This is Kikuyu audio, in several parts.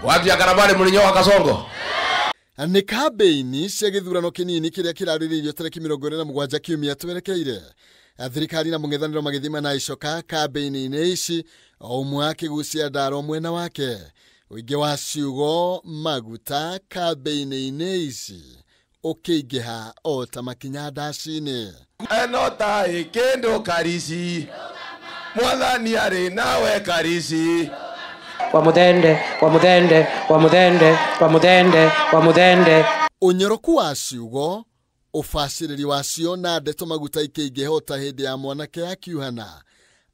Watu ya Karabale mlinyoa Kasongo. Nĩ kambĩini cia gĩthurano kĩnini kĩrĩa kĩrarĩrĩirio tarĩki 27 kiumia twerekeire. Thirikari na mũng'ethanĩro magĩthima na icoka kambĩini-inĩ ici, o ũmwe akĩgucia ndaro mwena wake. Ũingĩ wa ciugo maguta kambĩini-inĩ ici ũkĩingĩha o ta makinya ndaci-inĩ. Eno ta ĩkĩndũ Karisi, mwathani arĩ nawe Karisi. Wa muthende, wa muthende, wa muthende, wa muthende, wa muthende. Ũnyoroku wa ciugo, ũbacĩrĩri wacio na ndeto maguta ikĩingĩha ta hĩndĩ ya mwanake akiuhana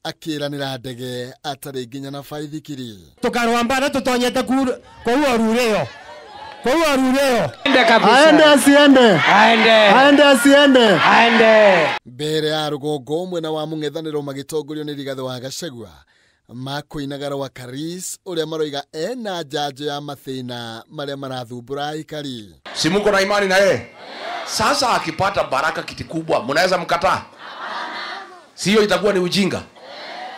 akĩranĩra ndege atarĩ nginya na baithikiri. Tũkarũa mbara tũtonyete kũu orurĩo. Kũu orurĩo. Aende asiende. Aende. Aende asiende. Aende. Mbere ya rũgongo mwena wa mũng'ethanĩro magĩtongorio nĩ Rigathĩ wa Gachagua makũinaga rwa Karis ũrĩa maroiga ena njanjo ya mathĩna marĩa marathumbũra aikari. Si muko na imani na yeye? Sasa akipata baraka kiti kubwa, mnaweza mkataa? Sio, itakuwa ni ujinga.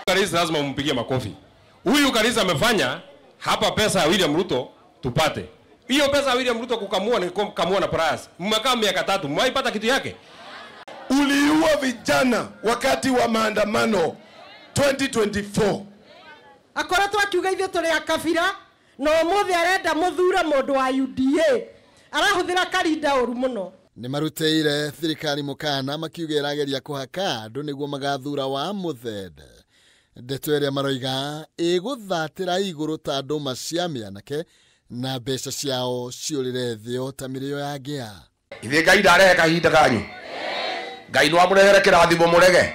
Karis lazima umpigie makofi. Huyu Karis amefanya hapa pesa ya William Ruto tupate. Hiyo pesa ya William Ruto kukamua ni kukamua na price. Mmekaa miaka 3, mwaipata kitu yake? Uliua vijana wakati wa maandamano 2024. Akoretwo akiuga ithuĩ tũrĩ a kabira na ũmũthĩ arenda mũthure mũndũ wa UDA arahũthĩra karinda ũru mũno. Nĩ marutĩire thirikari mũkana makiuga ĩrageria kũhaka andũ nĩguo magathura wa mũthende. Ndeto ĩrĩa maroiga ĩgũthatĩra igũrũ ta ndũma cia mĩanake na mbeca ciao ciũrĩre thĩ o ta mĩrĩo ya ngĩa. Ithuĩ Ngai ndarehe kahinda kanyu. Ngai no amũrehere kĩrathimo mũrege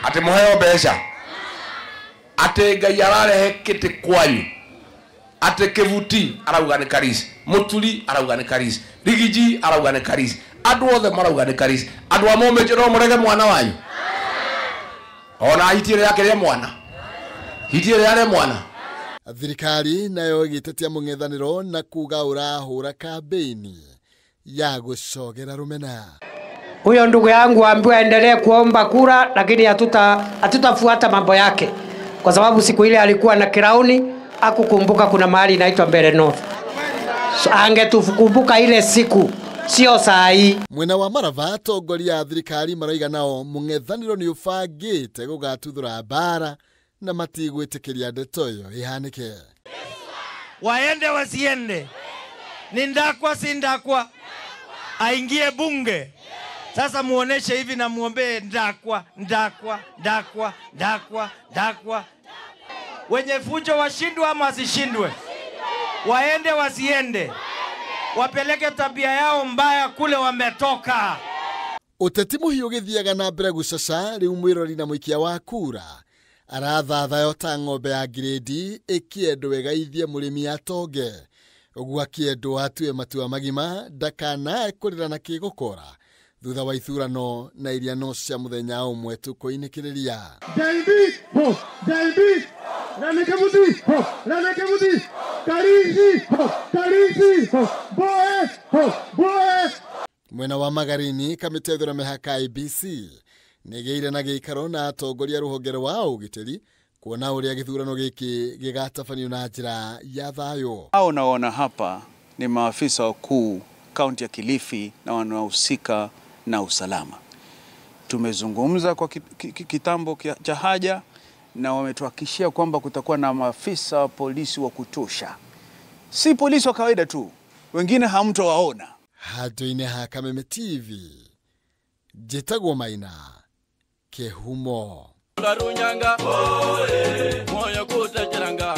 atĩ mũheo mbeca, atĩ Ngai ararehe kĩtĩ kwanyu, atĩ Kĩbuti arauga nĩ Karisi, Mũturi arauga nĩ Karisi, Rigiji arauga nĩ Karisi, andũ othe marauga nĩ Karisi. Andũ a Mũmĩnjĩ no mũrege mwana wanyu? Ona hiti ĩrĩa yake rĩa mwana, hiti ĩrĩa yarĩ mwana. Thirikari nayo ĩgĩtetia mũng'ethanĩro na kuga ũrahũra kambĩini ya gũcogera rũmena. Huyo ndugu yangu ambiwa aendelee kuomba kura, lakini hatutafuata mambo yake kwa sababu siku ile alikuwa na kirauni hakukumbuka kuna mahali inaitwa Mbere North. So, angetukumbuka ile siku, sio saa hii. Mwena wa Marava atongoria a thirikari maroiga nao mũng'ethanĩro nĩ ũbangĩte gũgatuthũra mbara na matigwĩtĩkĩria ndeto ĩyo ĩhanĩke. Waende wasiende, ni ndakwa si ndakwa, aingie bunge. Sasa muoneshe hivi na muombe ndakwa, ndakwa, ndakwa, ndakwa, ndakwa. Wenye fujo washindwe ama wasishindwe? Waende wasiende? Wapeleke tabia yao mbaya kule wametoka. Ũteti mũhiũ ũgĩthiaga na mbere gũcaca rĩu mwĩrori na mũikia wa kura arathathayo ta ng'ombe ya ngirĩndi ĩkĩendwo ĩgaithie mũrĩmi atonge. Ũguo akĩendwo atue matua magima ndakanae kũrĩra na kĩgũkora thutha wa ithurano na iria no cia mũthenya ũmwe tũkũinĩkĩrĩria. Jaibi ho, Jaibi, Ranekamuthi ho, Ranekamuthi, Karisi ho, Karisi ho, Boe ho, Boe. Mwena wa Magarini kamĩtĩ ya ithurano mĩhaka IEBC nĩgĩire na gĩikaro na atongoria rũhonge rwa ũgitĩri kuona ũrĩa gĩthurano gĩkĩ gĩgatabanio na njĩra ya thayũ. Hao unaona hapa ni maafisa wakuu kaunti ya Kilifi na wanaohusika na usalama. Tumezungumza kwa kitambo cha haja na wametuhakikishia kwamba kutakuwa na maafisa wa polisi wa kutosha. Si polisi wa kawaida tu, wengine hamtowaona. Handũ-inĩ ha Kameme TV, njĩtagwo Maina Kĩhumo.